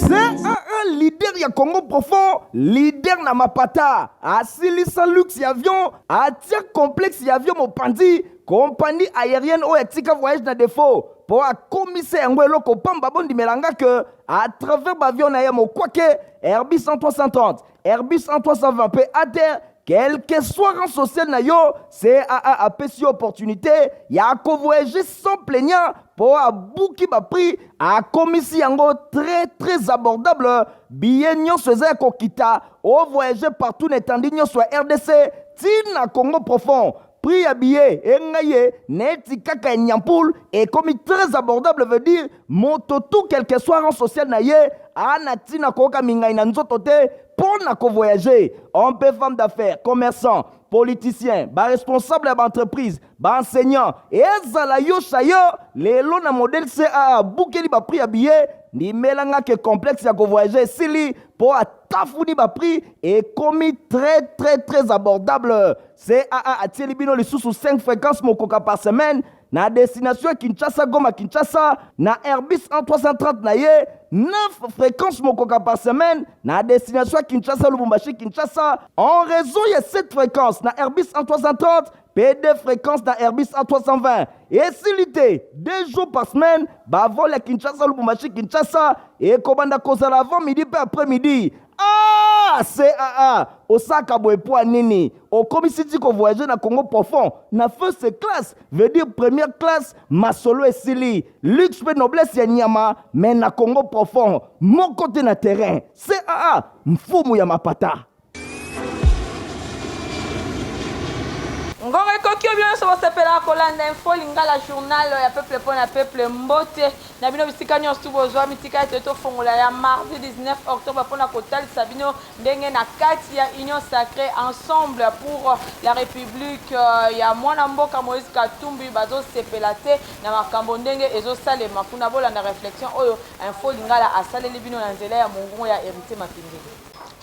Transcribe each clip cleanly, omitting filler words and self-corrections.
CAA leader ya Congo profond, leader na mapata, asilisa luxe ya avion, atia complexe ya avion mopanzi, compagnie aérienne oyo atika voyage na défaut mpo akomisa yango eloko pamba. Bondimela nga ke à travers baavion na ye mokwake Airbus 330, Airbus 320 mpe ATR, quel que soit rang social na yo, CAA apesi yo opportunité ya kovoyager sans plaignant mpo abuki baprix, akomisi yango très très abordable. Billet nyonso eza ya kokita, ovoyage partout na etandi nyonso ya RDC ntina Congo profond. Prix ya billet engai ye neti kaka ya nyampule, ekomi très abordable, veut dire moto tout, quel que soit rang social na ye, ana ntina koyoka mingai na nzoto te mpo na kovoyage. Homme mpe femme d'affaires, commerçant, politicien, baresponsable ya baentreprise, baenseignant, ezala yo yo lelo na modèle CAA abukeli baprix ya billet. Ndimelanga ke complexe ya kovoyage esili mpo atafuni baprix, ekomi très très très abordable. CAA atieli bino lisusu 5 fréquences mokoka par semaine na destination ya Kinshasa, Goma, Kinshasa na Airbus 330 na ye, 9 fréquences mokoka par semaine na destination ya Kinshasa, Lubumbashi, Kinshasa, en raison ya 7 fréquences na Airbus 330 mpe 2 fréquences na Airbus A320. Esili te, 2 jours par semaine bavol ya Kinshasa, Lubumbashi, Kinshasa ekobanda kozala avant midi mpe après midi. Ah, CAA osaka boye mpo ya nini? Okomisi ti kovoyage na Congo profond na first class, veut dire première classe. Masolo esili, luxe mpe noblesse ya nyama, me na Congo profond moko te na terrain. CAA, mfumu ya mapata. Ngonga ekoki oyo bino nyonso bosepelaka kolanda Info Lingala, journal ya peuple mpo na peuple. Mbote na bino bisika nyonso tu bozwami. Tika ete tofongola ya mardi 19 octobre mpona kotalisa bino ndenge na kati ya Union sacrée, Ensemble pour la République ya mwana mboka Moïse Katumbi bazosepela te na makambo ndenge ezosalema kuna. Bolanda réflexion oyo Info Lingala asaleli bino na nzela ya mongongo ya Héritier Mapindeli.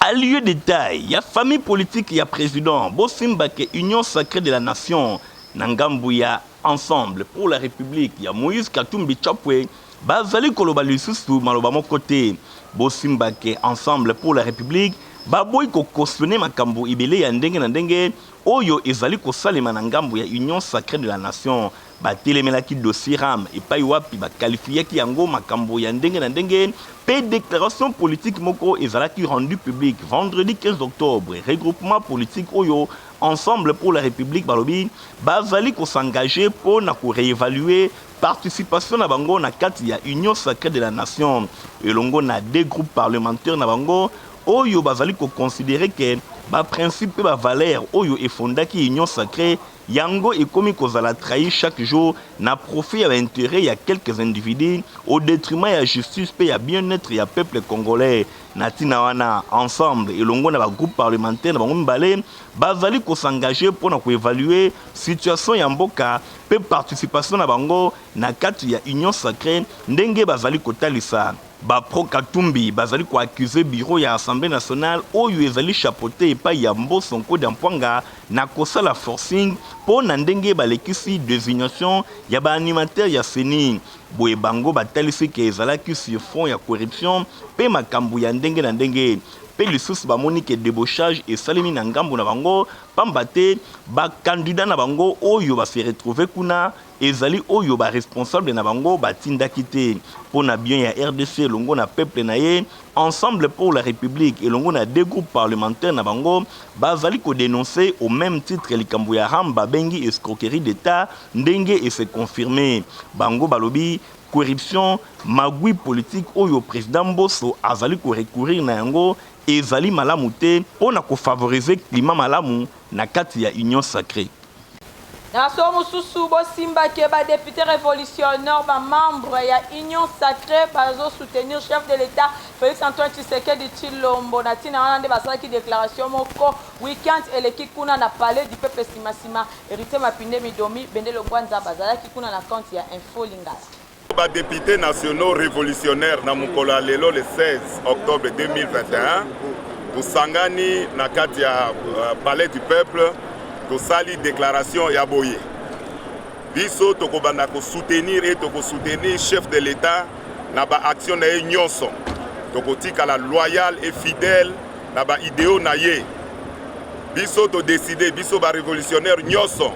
Allié de taille ya famille politique ya président, bosimba ke Union sacrée de la nation na ngambu ya Ensemble pour la République ya Moïse Katumbi Chapwe bazali koloba lisusu maloba moko te. Bosimba ke Ensemble pour la République baboyi kocautionner makambo ebele ya ndenge na ndenge oyo ezali kosalema na ngambu ya Union sacrée de la nation. Batelemelaki dossier RAM epai wapi baqualifiaki yango makambo ya ndenge na ndenge, mpe déclaration politique moko ezalaki rendu public vendredi 15 octobre. Regroupement politique oyo Ensemble pour la République balobi bazali kos'engager mpo na koréévaluer participation na bango na kati ya Union sacrée de la nation elongo na deux groupes parlementaires na bango oyo bazali koconsidérer ke baprincipe mpe bavaleur oyo efondaki Union sacrée yango ekomi kozala trahi chaque jour na profit ya baintérêt ya quelques individus, au détriment ya justice mpe ya bien-être ya peuple congolais. Na ntina wana, Ensemble elongo na bagroupe parlementaire na bango mibale bazali kos'engager mpo na koévaluer situation ya mboka mpe participation na bango na kati ya Union sacrée. Ndenge bazali kotalisa, bapro Katumbi bazali koaccuser bureau ya Assemblée nationale oyo ezali chapeauté epai ya Mboso Nkodia Mpwanga na kosala forcing mpo na ndenge balekisi désignation ya baanimateur ya CENI. Boye bango batalisi ke ezalaki sur fond ya corruption mpe makambo ya ndenge na ndenge, mpe lisusu bamoni ke débauchage esalemi na ngambo na bango, pamba te bakandidat na bango oyo base retrouve kuna ezali oyo baresponsable na bango batindaki te. Mpo na bien ya RDC elongo na peuple na ye, Ensemble pour la République elongo na deux groupes parlementaires na bango bazali kodénoncer au même titre likambo ya RAM babengi escroquerie d'État. Ndenge ese confirme, bango balobi corruption, magouille politique oyo président Mboso azali korecourir na yango ezali malamu te mpo na kofavoriser climat malamu na kati ya Union sacrée. Na masolo mosusu, bosimbaki badéputé révolutionnaire, bamembre ya Union sacrée, bazosoutenir chef de l'État Félix Antoine Tshisekedi Tshilombo. Na ntina wana nde basalaki déclaration moko weekend eleki kuna na Palais du peuple. Nsima Héritier Mapinde, Midomi Bendele Ngwanza bazalaki kuna na compte ya Info Lingala. Badéputé nationaux révolutionnaire, na mokolo ya lelo, le 16 octobre 2021, tosangani na kati ya Palais du peuple, tosali déclaration ya boye: biso tokobanda kosoutenir e tokosoutenir chef de l'État na baaction na ye nyonso. Tokotikala loyal et fidèle na ba ideaux na ye. Biso to decider, biso ba revolutionnaires nyonso,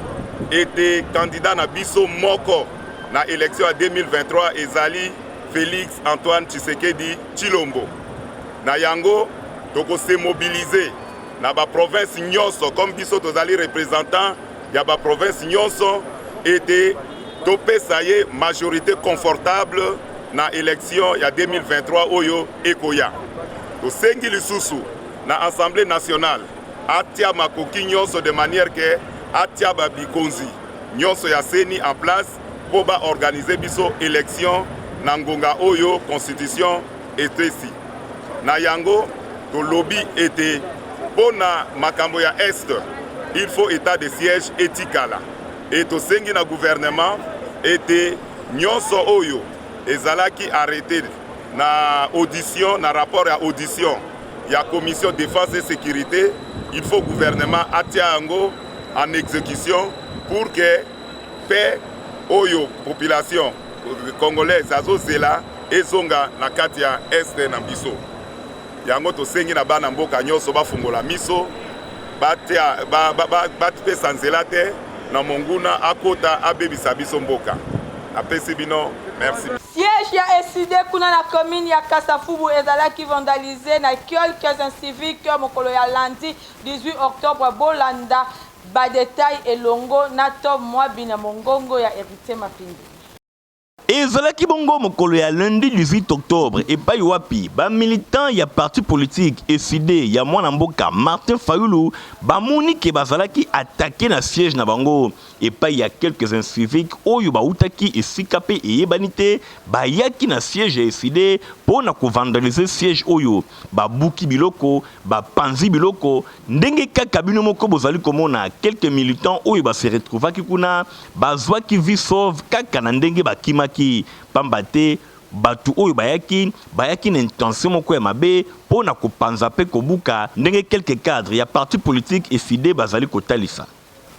ete candidat na biso moko na election ya 2023 ezali Felix Antoine Tshisekedi Tshilombo. Na yango toko se mobiliser na ba provinces nyonso, comme biso tozali representant ya ba provinces nyonso, ete topesa ye majorite confortable na election ya 2023 oyo ekoya. Tosengi lisusu na Assemblee nationale atia makoki nyonso de manière que atia ba bikonzi nyonso ya CENI en place mpo ba organiser biso election na ngonga oyo constitution epesi. Na yango tolobi ete mpo na makambo ya Est il faut etat de siège etikala et tosengi na gouvernement ete nyonso oyo ezalaki arrete na audition, na rapport ya audition ya commission défense et sécurité, il faut gouvernement atia yango en exécution pour que paix oyo population congolaise azozela ezonga na kati ya Est na biso. Yango tosengi na bana mboka nyonso bafungola miso, batia bapesa nzela te na monguna akota abebisa biso mboka. Napesi bino merci. Siège ya ECiDé kuna na commune ya Kasa-Vubu ezalaki vandalise na quelques inciviques mokolo ya lundi 18 octobre. Bolanda ba details elongo na Tom Mwabi na mongongo ya Heritier Mapingi. Ezalaki bongo mokolo ya lundi 18 octobre epai wapi ba militants ya parti politique ECiDé ya mwana mboka Martin Fayulu bamoni ke bazalaki attaquer na siège na bango epai ya quelques inciviques oyo bautaki esika mpe eyebani te. Bayaki na siège ya ECiDé mpo na kovandaliser siège oyo, babuki biloko, bapanzi biloko ndenge kaka bino moko bozali komona. Quelques militants oyo base retrouvaki kuna bazwaki vie sauve kaka na ndenge bakimaki, pamba te bato oyo bayaki na intention moko ya mabe mpo na kopanza mpe kobuka, ndenge quelques cadres ya parti politique ECiDé bazali kotalisa.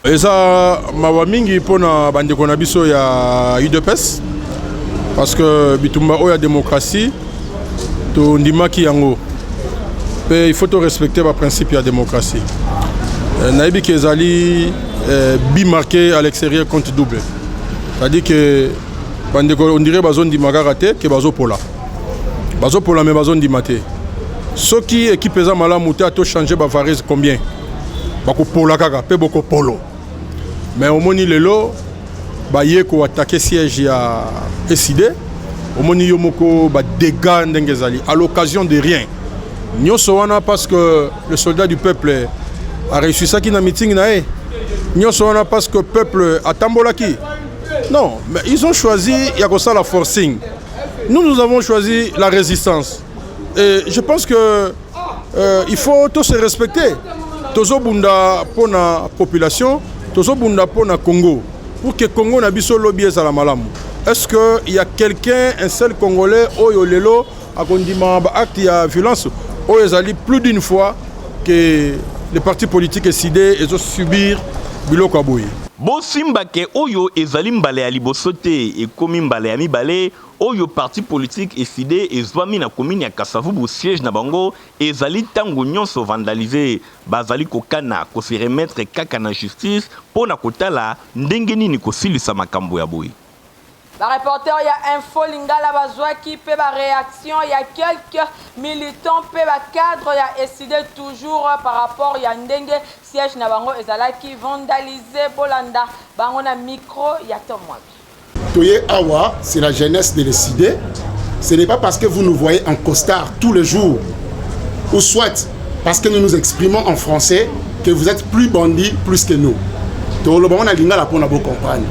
Eza mawa mingi mpona bandeko na biso ya UDPS, parce que bitumba oyo ya démocratie, tondimaki yango mpe il faut torespecter baprincipe ya démocratie. Nayebi ke ezali but marqué à l'extérieur compte double, c'est-à-dire que bandeko on dirait bazondima kaka te ke bazopola, bazopola, me bazondima te. Soki équipe eza malamu te, atochange bavarise combien, bakopola kaka mpe bokopolo. Mais omoni lelo baye koattaquer siège ya ECiDé, omoni yo moko badégâts ndenge ezali à l'occasion de rien. Nyonso wana parce que le soldat du peuple aréussisaki na meeting na ye. Nyonso wana parce que peuple atambolaki. Non, mais ils ont choisi ya kosala forcing. Nous, nous avons choisi la résistance et je pense que il faut tous se respecter. Tozobunda mpona population, tozobunda mpona Congo, pour que Congo na biso lobi ezala malamu. Est-ce que il y a quelqu'un, un seul Congolais oyo lelo akondima baacte ya violence oyo ezali plus d'une fois que les partis politiques ECiDé ezosubir biloko ya boye? Bosimba ke oyo ezali mbala ya liboso te, ekomi mbala ya mibale oyo parti politique ECiDé ezwami na commune ya Kasavubu, siège na bango ezali ntango nyonso vandalisé. Bazali kokana kose remettre kaka na justice mpo na kotala ndenge nini kosilisa makambo ya boye. Bareporter ya Info Lingala bazwaki mpe baréaction ya quelques militants mpe bacadre ya ECiDé, toujours par rapport ya ndenge siège na bango ezalaki vandalisé. Bolanda bango na micro ya Tom Mwabi. Toye awa, c'est la jeunesse de l'ECiDé. Ce n'est pas parce que vous nous voyez en costard tous les jours, ou soit parce que nous nous exprimons en français, que vous êtes plus bandits plus que nous. Toloba na lingala mpona bocomprendre.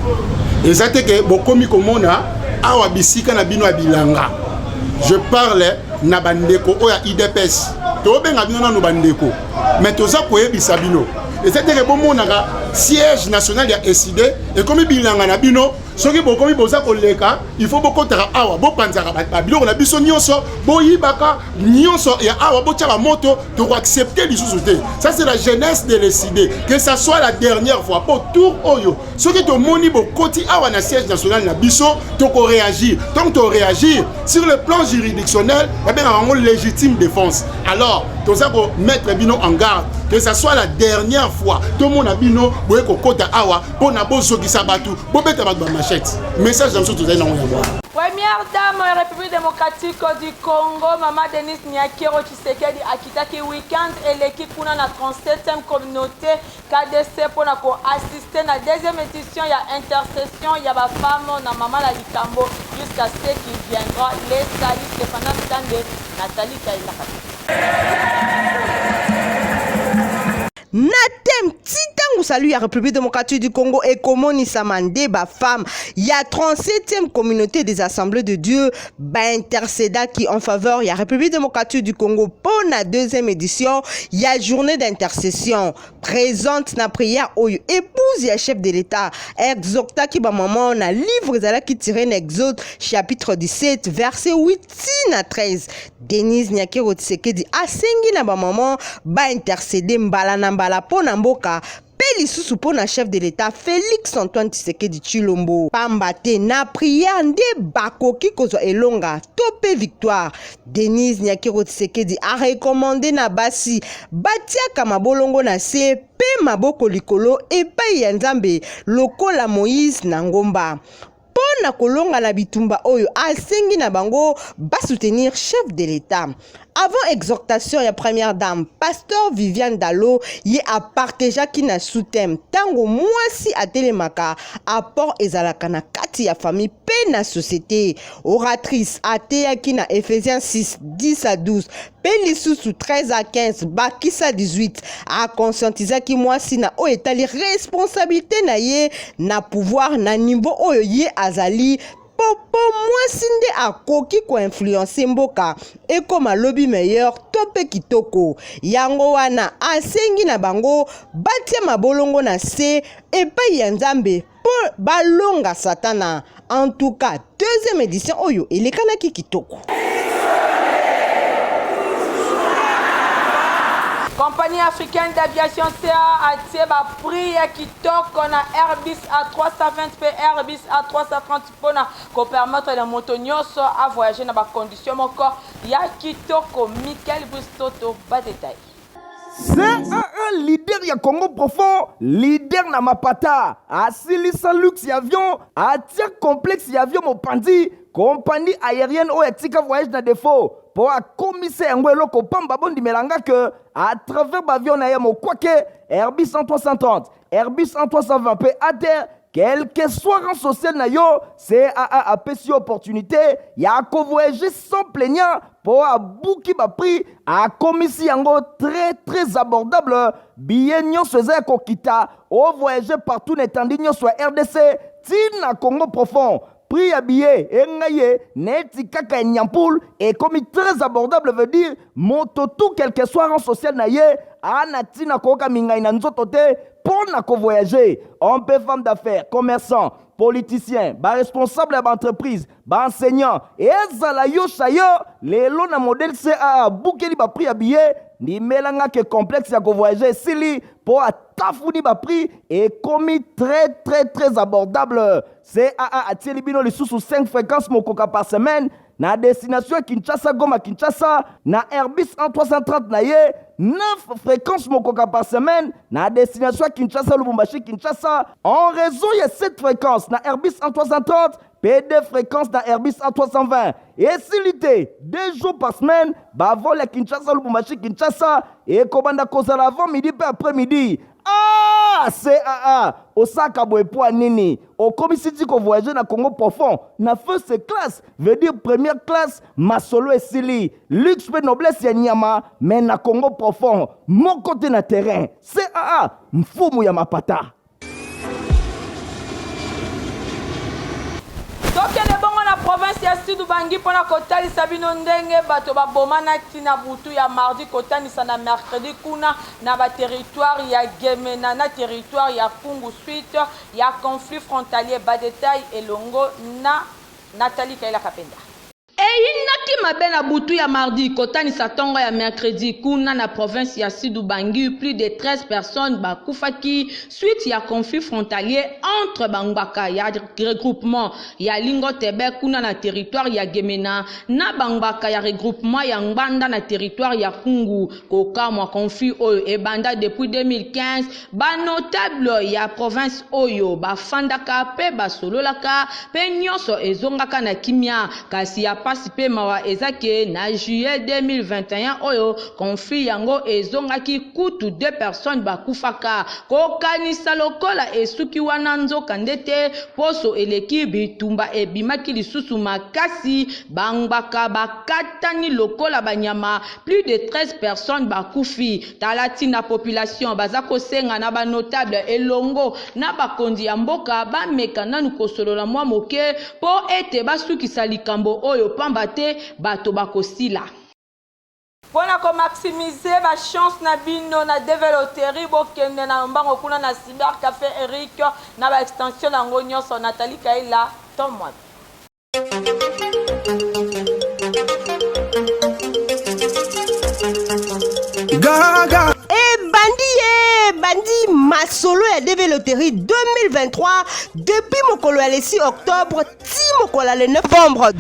Eza te ke bokomi komona awa bisika na bino ya bilanga. Je parle na bandeko oyo ya UDPS. Tobenga bino nano bandeko, mais toza koyebisa bino, eza te ke bomonaka siège national ya ECiDé ekomi bilanga na bino. Soki bokomi boza koleka, il faut bokotaka awa, bopanzaka babiloko na biso nyonso, boyibaka nyonso ya awa, botia bamoto, tokoaccepte lisusu te. Ça c'est la jeunesse de l'ECIDE, que ça soit la dernière fois. Po tour oyo, soki tomoni bokoti awa na siège national na biso, tokoréagir. Donc toréagir sur le plan juridictionnel, babengaka yango légitime défense. Alors toza komettre bino en garde, que ça soit la dernière fois tomona bino boye kokota awa mpona bozokisa bato, bobeta bato bamachete. Message na biso tozali nango yango wana. Première dame ya République démocratique du Congo, Mama Denise Nyakeru Tshisekedi, akitaki week-end eleki kuna na 37e communauté KDC mpona koassister na deuxième édition ya intercession ya bafemme na mama na likambo jusqu'à ce qui viendra les sali. Stéphana Stande, Nathalie Kailaka. Na thème ti ntango salut ya République démocratique du Congo ekomonisama, nde bafemme ya 37e communauté des Assemblées de Dieu baintercédaki en faveur ya République démocratique du Congo mpo na deuxième édition ya journée d'intercession. Présente na prière oyo, épouse ya chef de l'État exhortaki bamama na livre ezalaki tiré na Exode chapitre 17 verset 8 ti na 13. Denise Nyakeru Tshisekedi asengi na bamama baintercéder mbala na mbala mpo na mboka mpe lisusu mpo na chef de l'État Félix Antoine Tshisekedi Tshilombo, pamba te na prière nde bakoki kozwa elonga to mpe victoire. Denise Nyakeru Tshisekedi arecommander na basi batiaka mabolongo na se mpe maboko likolo epai ya Nzambe lokola Moïse na ngomba mpo na kolonga na bitumba oyo. Asengi na bango basoutenir chef de l'État. Avant exhortation ya première dame, pasteur Viviane Dalo ye apartageaki na sous-thème ntango mwasi atelemaka, apport ezalaka na kati ya famille mpe na société. Oratrice ateyaki na Ephésiens 6 10 à 12 mpe lisusu 13 à 15 bakisa 18. Aconscientisaki mwasi na oyo etali responsabilité na ye na pouvoir na niveau oyo ye azali, po mwasi nde akoki koinfluencer mboka ekóma lobi meilleur to mpe kitoko. Yango wana asengi na bango batia mabolongo na se epai ya Nzambe mpo balonga Satana. En tout cas, deuxième édition oyo elekanaki kitoko. Compagnie africaine d'aviation CAA atie baprix ya kitoko na Airbus A320 mpe Airbus A330 mpona kopermettre na moto nyonso avoyage na bacondition moko ya kitoko. Michael Bristoto, badétail. CAA, leader ya Congo profond, leader na mapata, asilisa luxe ya avion, atia complexe ya avion mopanzi, compagnie aérienne oyo atika voyage na défaut mpo akomisa yango eloko pamba. Bondimelanga ke à travers baavion na ye mokwake Airbus 330, Airbus 320 mpe ATR, quel que soit rang social na yo, CAA apesi yo opportunité ya kovoyager sans plaignant mpo abuki baprix, akomisi yango très très abordable. Billet nyonso eza ya kokita, ovoyage partout na etandi nyonso ya RDC ntina Congo profond. Prix ya billet engai ye neti kaka ya nyampule, ekomi très abordable, veut dire moto tout, quel que soit rang social na ye, ana ntina koyoka mingai na nzoto te mpo na kovoyage. Homme mpe femme d'affaires, commerçant, politicien, baresponsable ya baentreprise, baenseignant, ezala yo sayo lelo na modèle CAA abukeli baprix ya billet. Ndimelanga ke complexe ya kovoyage esili mpo atafuni baprix, ekomi très très très abordable. CAA atieli bino lisusu 5 fréquences mokoka par semaine na destination ya Kinshasa, Goma, Kinshasa na Airbus 330 na ye, 9 fréquences mokoka par semaine na destination ya Kinshasa, Lubumbashi, Kinshasa en raison ya 7 fréquences na Airbus 330 mpe 2 fréquences na Airbus A320. Esili te, 2 jours par semaine bavol ya Kinshasa, Lubumbashi, Kinshasa ekobanda kozala avant midi mpe après midi. Ah, CAA osaka boye po nini? Okomisi ti kovoyage na Congo profond na first class, veut dire première classe. Masolo esili, luxe mpe noblesse ya nyama, mais na Congo profond moko te na terrain. CAA, mfumu ya mapata. Tokende bongo na province ya Sud Ubangi mpo na kotalisa bino ndenge bato babomanaki na butu ya mardi kotanisa na mercredi kuna na ba territoire ya Gemena na territoire ya Kungu suite ya conflit frontalier. Ba details elongo na Nathalie Kayela Kapenda. Eyindaki mabe na butu ya mardi kotanisa tongo ya mercredi kuna na province ya Sud Ubangi plus de 13 personnes bakufaki suite ya conflit frontalier entre ba ngbaka ya regroupement ya Lingotebe kuna na territoire ya Gemena na ba ngbaka ya regroupement ya Ngbanda na territoire ya Kungu. Kokamwa conflit oyo ebanda depuis 2015 Ba notables ya province oyo bafandaka pe basololaka pe nionso ezongaka na kimia. Kasi ya pasi pe mawa eza ke na juillet 2021 oyo conflit yango ezongaki kutu deux personnes bakufaka. Kokanisa lokola esuki wana nzoka nde te poso eleki bitumba ebimaki lisusu makasi ba ngbaka bakatani lokola ba nyama plus de 13 personnes bakufi. Tala tina population baza kosenga na ba notables elongo na bakonzi ya mboka bameka nanu kosolola mwa moke po ete basukisa likambo oyo pamba te bato bakosila. Mpo na ko maximiser ba chances na bino na DV Lotterie, bokende na lombango kuna na Cyber Cafe Eric na ba extensions na yango nionso. Nathalie Kaila, Tom Mwabi. Gaga. Ebandi ye ebandi masolo ya DV Loterie 2023 depuis mokolo ya le 6 octobre ti mokolo ya le 9 novembre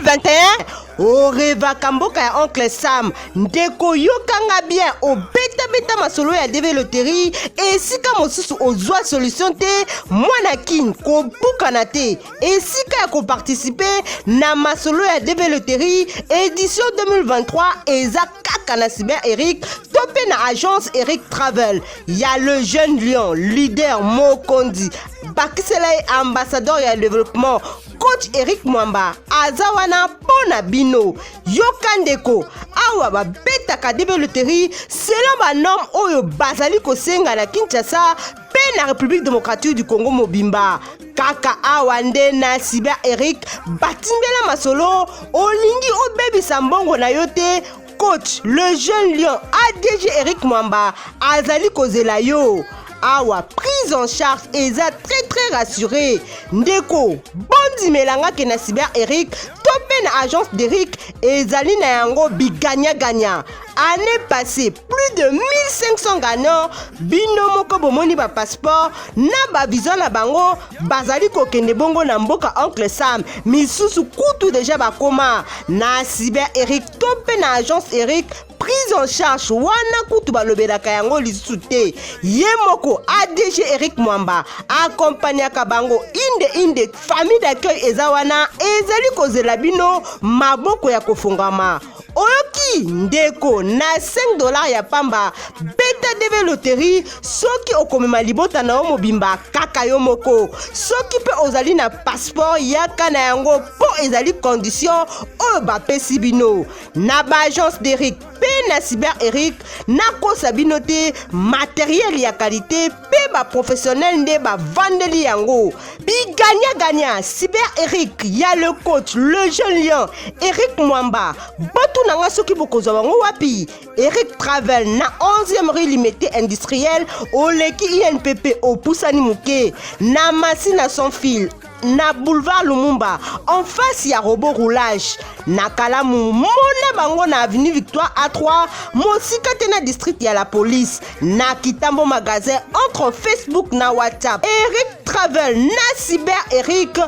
2021 orevaka mboka ya oncle Sam ndeko yokanga bien obetabeta masolo ya DV Loterie esika mosusu ozwa solution te mwana kin kobukana te esika ya koparticipe na masolo ya DV Loterie édition 2023 eza kaka na Cyber Eric to mpe na agence Eric Travel ya le jeune lion leader mokonzi bakisela ye ambassadeur ya développement coach Eric Mwamba aza wana mpo na bino yoka ndeko awa babetaka DV Loterie selon banorme oyo bazali kosenga na Kinshasa mpe na République démocratique du Congo mobimba kaka awa nde na cyber Eric batimbela masolo olingi obebisa mbongo na yo te coach le jeune lion ADG Eric Mwamba azali kozela yo awa prise en charge eza très très rassuré ndeko bondimela nga ke na cyber Eric to mpe na agence d'Eric ezali na yango biganyaganya année passée plus de 1500 gagnants bino moko bomoni ba passeport na ba visa na bango bazali kokende bongo na mboka oncle sam misusu kutu deja bakoma na cyber eric to mpe na agence eric prise en charge wana kutu balobelaka yango lisusu te ye moko adg eric mwamba akompaniaka bango inde inde famille d'accueil eza wana ezali kozela bino maboko ya kofungwama oyoki ndeko na 5 dollars ya pamba beta dv loterie soki okomema libota na yo mobimba kaka yo moko soki mpe ozali na passeport yaka na yango mpo ezali condition oyo bapesi bino na baagence d'eric mpe na cyber eric nakosa bino te materiel ya kalite mpe baprofessionnel nde bavandeli yango biganyaganya cyber eric ya le coach le jeune lion eric mwamba botuna nga soki bokozwa bango wapi eric travel na 11e rue limete industriel oleki inpp opusani moke na masina sans fil na boulevard Lumumba en face ya robot roulage na Kalamu mona bango na avenue Victoire A3 mosika te na district ya la police na Kitambo magasin entre Facebook na WhatsApp Eric Travel na Cyber Eric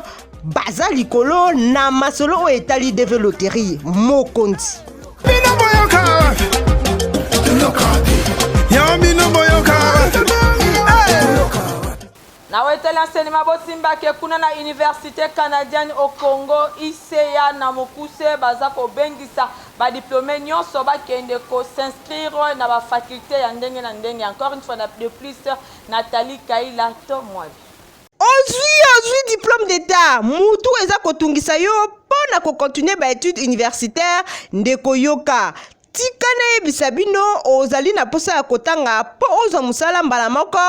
baza likolo na masolo oyo etali DV Loterie mokonzi bino boyoka ya bino boyoka Na weteli enseignement bosimba ke kuna na universite canadienne au Congo ICA na mokuse baza kobengisa ba diplomes nionso bakende ko s'inscrire na ba faculte ya ndenge na ndenge encore une fois de plus Nathalie Kaila to Mwabi. Ozwi ozwi diplome d'etat mutu eza kotungisa yo mpo na ko continuer ba etudes universitaires ndeko yoka Tika nayebisa bino, ozali na mposa ya kotanga mpo ozwa mosala mbala moko?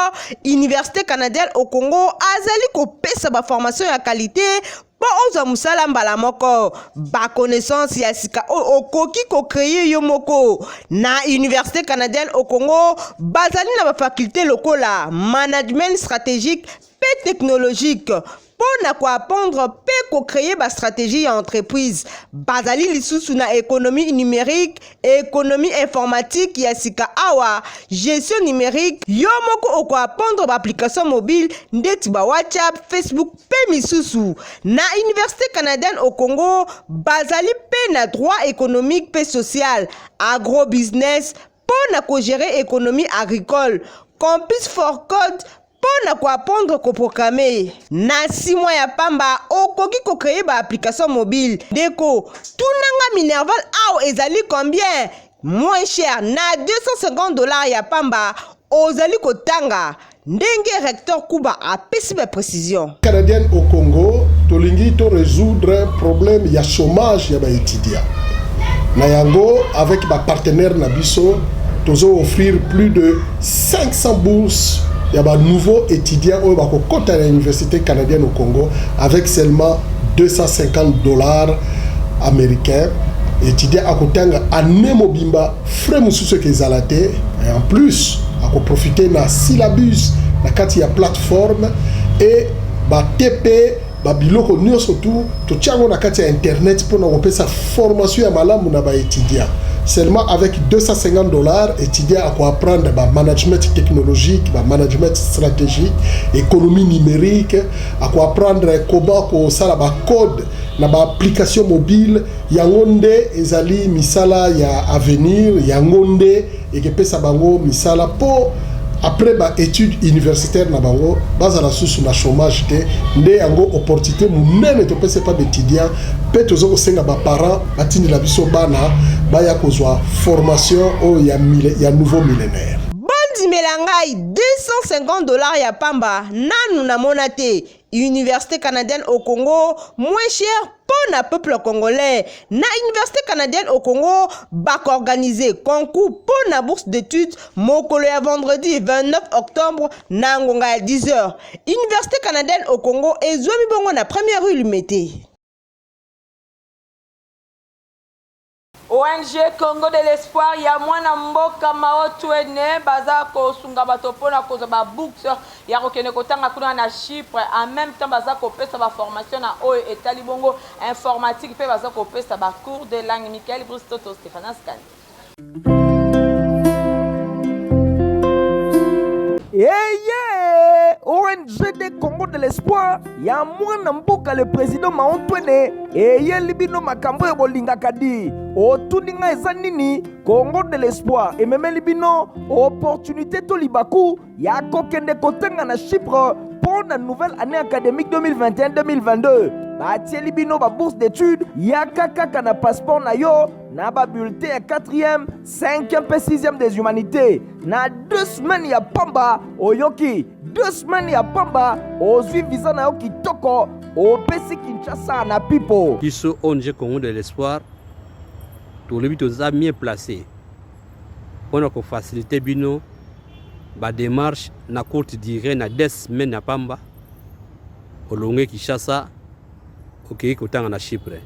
Universite canadienne au Congo azali kopesa ba formation ya qualite mpo mpo ozwa mosala mbala moko. Ba connaissances ya sika oyo okoki ko creer yo moko. Na Universite canadienne au Congo, bazali na ba facultes lokola management strategique mpe technologique mpo na ko apprendre mpe ko creer ba strategies ya entreprise. Bazali lisusu na economie numerique, economie informatique ya sika awa, gestion numerique, yo moko oko apprendre ba applications mobile ndeti ba WhatsApp, Facebook mpe misusu. Na Universite canadienne au Congo, bazali mpe na droit economique mpe social, agro-business mpo na ko gerer economie agricole, campus for code mpo na ko apprendre ko programmer. Na 6 mois ya pamba, okoki ko creer ba applications mobile. Ndeko, tuna nga minerval awa ezali combien? Moins cher na 250 dollars ya pamba, ozali kotanga. Ndenge recteur Kuba apesi ba precisions. Canadienne au Congo, tolingi to résoudre problème ya chômage ya ba étudiants. Na yango avec ba partenaires na biso tozo offrir plus de 500 bourses ya ba nouveaux étudiants oyo bakokota na université canadienne au Congo avec seulement 250 dollars américains. Étudiant akotanga année mobimba, frais mosusu ekezala te, et en plus akoprofite na syllabus na kati ya plateforme et ba TP ba biloko nyonso tu totia yango na kati ya internet mpona kopesa formation ya malamu na ba étudiants. Seulement avec 250 dollars, étudiant akoapprendre ba management technologique, ba management stratégique, économie numérique, akoapprendre comment kosala ba code na ba application mobile. Yango nde ezali misala ya avenir, yango nde ekepesa bango misala po après ba études universitaires na bango bazala susu na chômage te. Nde yango opportunité monene topesa epa ba étudiants, mpe toza kosenga ba parents batindela biso bana baya kozwa formation oyo ya nouveau millénaire. Bondimela ngai, 250 dollars ya pamba nanu namona te. Université canadienne au Congo moins cher mpo na peuple congolais. Na Université canadienne au Congo bakoorganize concours mpo na bourse d'études mokolo ya vendredi 29 octobre na ngonga ya 10h. Université canadienne au Congo ezwami bongo na première rue Limete. ONG Congo de l'Espoir ya mwana mboka Mao Twene baza kosunga bato mpona kozwa ba books ya kokende kotanga kuna na Chypre. En même temps baza kopesa ba formation na oyo etali bongo informatique mpe baza kopesa ba cours de langue. Michael Bruce Toto, Stephanas Kani. Eye ONG de Congo de l'Espoir ya mwana mboka le président Mao Twene eyeli bino makambo oyo bolingaka di. Otuni nga eza nini? Congo de l'Espoir ememeli bino opportunité to libaku ya kokende kotanga na Chypre mpo na nouvelle année académique 2021-2022. Batieli bino ba bourse d'études, yaka kaka na passeport na yo na ba bulletin ya 4e, 5e mpe 6e des humanités. Na 2 semaines ya pamba, oyoki 2 semaines ya pamba, ozwi visa na yo kitoko, opesi Kinshasa na pipo. Biso ONG Congo de l'Espoir tolobi toza mieux placé mpona kofacilite bino ba démarche na courte durée na 2 semaines ya pamba, olonge Kinshasa okei kotanga na Chypre.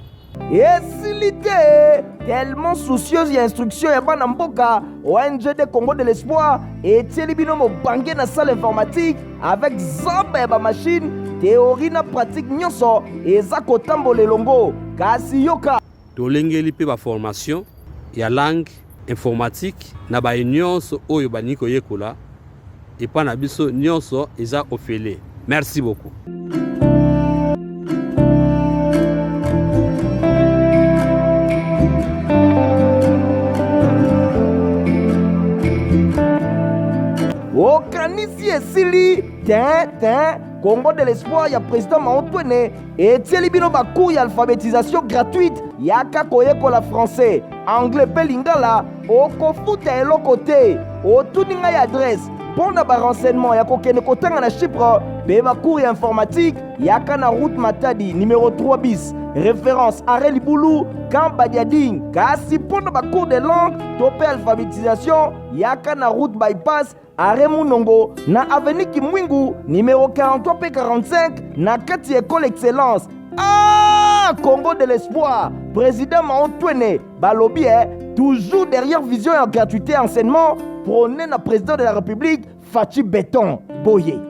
Esili te, tellement soucieuse ya instruction ya bana mboka, ONG de Congo de l'Espoir etieli bino mobange na salle informatique avec zamba ya ba machine, théorie na pratique nyonso eza kotambola elongo. Kasi yoka, tolengeli mpe ba formation ya langue informatique na baye nyonso oyo balingi koyekola epa na biso, nyonso eza ofele. Merci beaucoup. Okanisi esili te te. Congo de l'Espoir ya président Mao Twene etieli bino ba cours ya alphabétisation gratuite. Yaka koyekola français, anglais mpe lingala, okofuta eloko te. Otuni ngai adresse mpo na ba renseignement ya kokende kotanga na Chypre mpe ba cours ya informatique, yaka na route Matadi numéro 3 bis, référence arrêt Libulu, camp Badiading. Kasi mpo na ba cours de langue to mpe alphabétisation, yaka na route bypass arrêt Munongo na avenue Kimwingu numéro 43 pe 45 na kati ya école Excellence. Ah! Caa Congo de l'espoir, président Mao Twene, balobi eh, toujours derrière vision ya gratuité enseignement prôné na président de la République Fatshi Beton Boye.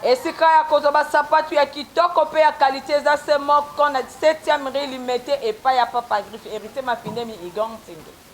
Esika ya kozwa basapatu ya kitoko mpe ya kalite eza se moko na 7e rue Limete epai ya Papa Griffe Heritier Mapindemi Igor Nsinge.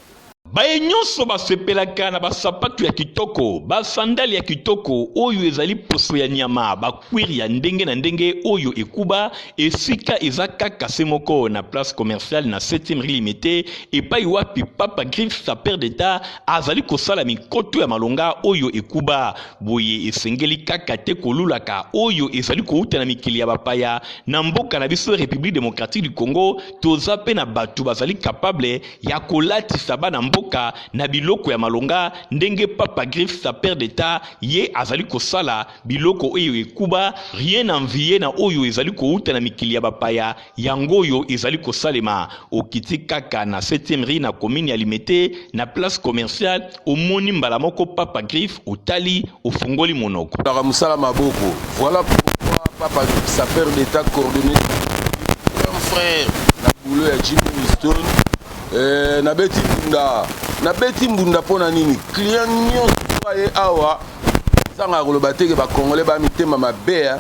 Baye nyonso basepelaka na basapatu ya kitoko, basandale ya kitoko oyo ezali poso ya nyama, bakwire ya ndenge na ndenge oyo ekuba, esika eza kaka se moko na place commerciale na 7e rue Limete, epai wapi Papa Griffe sapeur d'Etat azali kosala mikoto ya malonga oyo ekuba. Boye esengeli kaka te kolulaka oyo ezali kouta na mikili ya bapaya. Na mboka na biso Republique democratique du Congo, toza pe na bato bazali capable ya kolatisa bana mboka na biloko ya malonga ndenge Papa Griffe sapeur d'Etat ye azali kosala biloko oyo ekuba, rien envier na oyo ezali kouta na mikili ya bapaya. Yango oyo ezali kosalema, okiti kaka na 7e rue na commune ya Limete na place commerciale, omoni mbala moko Papa Griffe, otali, ofungoli monoko. Kaka mosala maboko. Voilà pourquoi Papa Griffe sapeur d'Etat coordonné grand frère na boulot ya Jimmy Winston. Eh, nabeti mbunda nabeti mbunda mpo na nini client nyonso aye awa azangaka koloba te ke bacongolais ba mitema mabe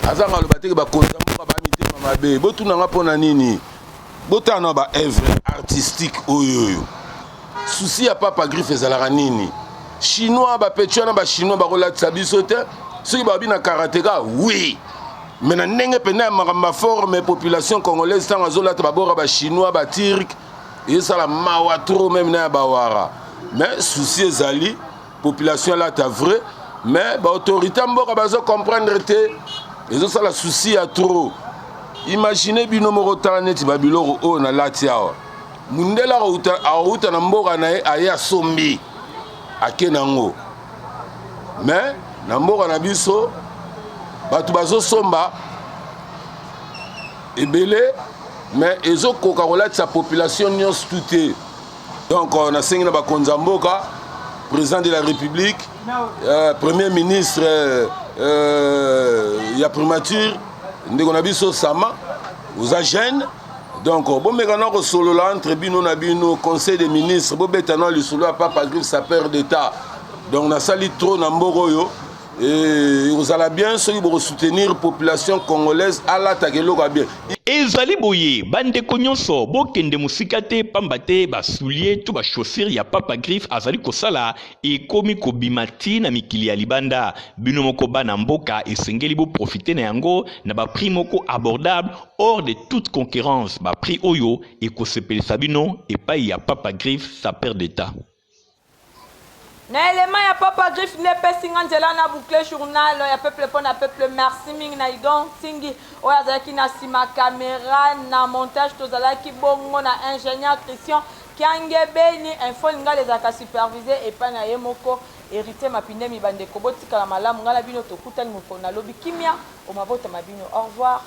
azanga aloba te ke bakonzi ya mboka ba mitema mabe botuna nga mpo na nini botala na ba œuvre artistique oyo oyo souci ya papa griffe ezalaka nini chinois bapeti wana bachinois bakolatisa biso te soki babi na karateka oui me na ndenge mpenza ya makambo ya forme population congolaise ntango azolata babora bachinois baturk ezosala mawa trop meme na ya bawara mais souci ezali population alata vrai mais ba autorité ya mboka bazo comprendre te ezosala souci ya trop imagine bino moko tala neti babiloko oyo nalati awa mundele akouta na mboka na ye aye asombi ake nango mais na mboka na biso bato bazosomba ebele mais ezokoka kolatisa population nyonso tu te Donc euh, nasengi na bakonzi ya mboka président de la république euh, premier ministre euh, euh, ya primature ndeko na biso sama oza jeune donc bomeka na kosolola entre bino na bino conseil des ministres bobeta na lisolo ya papa griffe sapeur d'état donc nasali trop na mboka oyo ekozala bien soki bokosoutenir population congolaise alataka eloko ya bien. Ezali boye ba ndeko nyonso bokende mosika te pamba te ba souliers to ba chaussures ya Papa Griffe azali kosala ekomi kobima ti na mikili ya libanda. Bino moko bana mboka esengeli bo profiter na yango na ba prix moko abordable hors de toute concurrence, ba prix oyo ekosepelisa bino epayi ya Papa Griffe sapeur d'Etat. Na element ya Papa Griffe nde epesi nga nzela na boucler journal ya peuple mpo na peuple. Merci mingi na Igon Nsingi oyo azalaki na sima camera na montage. Tozalaki bongo na ingénieur Christian Kiange Beni. Info Lingala ezalaka supervise epai na ye moko Heritier Mapindemi. Bandeko botikala malamu, ngai na bino tokutani mokolo na lobi. Kimia o mabota ma bino. Au revoir.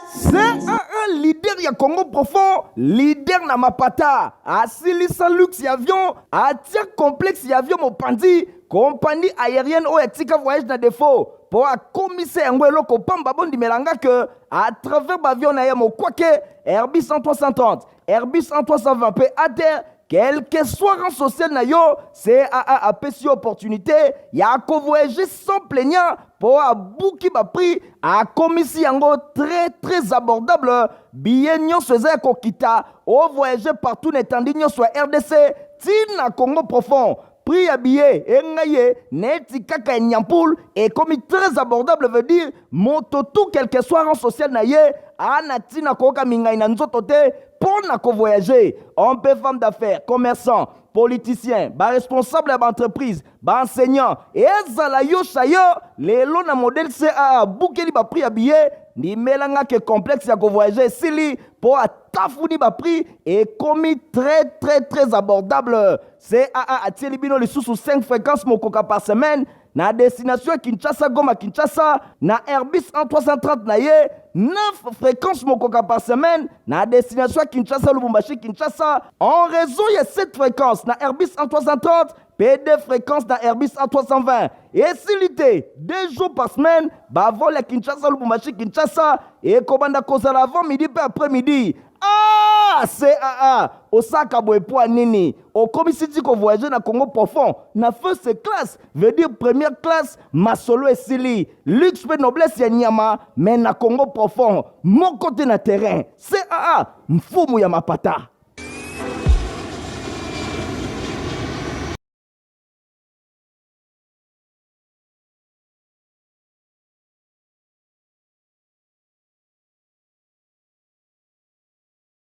CAA leader ya Congo profond, leader na mapata, asilisa luxe ya avion, atia complexe ya avion mopanzi, compagnie aérienne oyo atika voyage na defaut po akomisa yango eloko pamba. Bondimela nga que à travers ba avion na ye mokwake Airbus 330, Airbus 320 pe ATR, quel que soit rang social na yo, CAA apesi yo opportunité ya kovoyager sans plaignant po abuki ba prix, akomisi yango très très abordable. Billet nyonso eza ya kokita, o voyager partout na etandi nyonso ya RDC ti na Congo profond. Prix ya billet engai ye neti kaka ya nyampul ekomi très abordable, veut dire moto tout quel que soit rang social na ye ana ntina koyoka mingai na nzoto te mpo na kovoyage. Homme mpe femme d'affaires, commerçant, politicien, baresponsable ya baentreprise, baenseignant, ezala yo sayo lelo na modèle CAA abukeli baprix ya billet. Ndimela nga ke complexe ya kovoyage esili mpo atafuni baprix ekomi très très très abordable. CAA atieli bino lisusu 5 fréquences mokoka par semaine na destination ya Kinshasa Goma Kinshasa na Airbus A330 na ye, 9 fréquences mokoka par semaine na destination ya Kinshasa Lubumbashi Kinshasa en raison ya 7 fréquences na Airbus A330 pe 2 fréquences na Airbus A320. Esili te, 2 jours par semaine, ba vol ya Kinshasa Lubumbashi Kinshasa ekobanda kozala avant midi mpe après midi. Ah, CAA, osaka boye mpo ya nini? Okomisi ti ko voyager na Congo profond na first class, veut dire première classe, masolo esili, luxe mpe noblesse ya nyama, mais na Congo profond moko te na terrain. CAA, mfumu ya mapata.